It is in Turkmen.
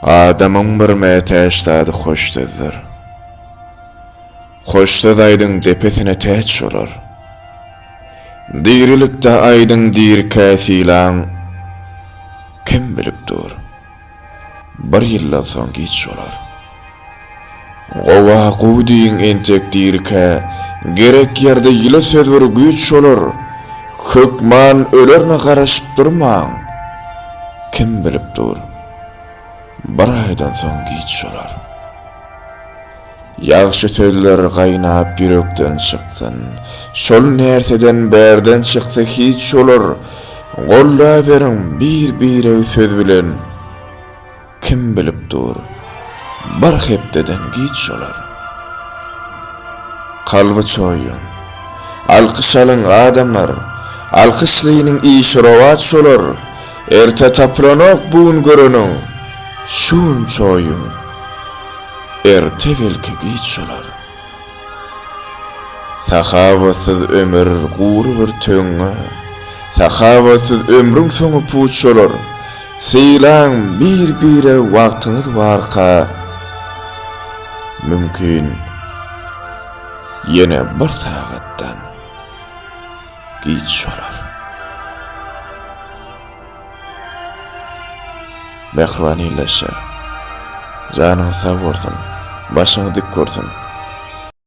Adamyň bir mätäç zady hoş sözdür. Hoş söz aýdyň depesine täç bolar. Dirilikde aýdyň dirikä sylaň, kim bilip dur, bir ýyldan soň giç bolar. Gowa gowy diýiň entek dirikä, gerek ýerde ýyly söz bir güýç bolar. Hökman ölerine garaşyp durmaň, kim bilip dur, bir aýdan soň giç bolar. Ýagşy sözler gaýnap ýürekden çyksyn, şol närseden bärden çyksa hiç bolar. Gollaberiň bir-biregi söz bilen. Kim bilip dur, bir hepdeden giç bolar. Kalby çoýuň. Alkyş alyň, adamlar! Alkyşlynyň işi rowaç bolar. Erte tapylanok bu gün göreniň, şu gün çoýuň. Erte belki giç bolar. Sahawatsyz ömür gury bir töňňe, Sahawatsyz ömrüň soňy puç bolar. Sylaň bir-biregi wagtyňyz barka, Mümkin, ýene bir sagatdan giç bolar. Mähriban ildeşler! Janyňyz sag bolsun, başyňyz dik bolsun!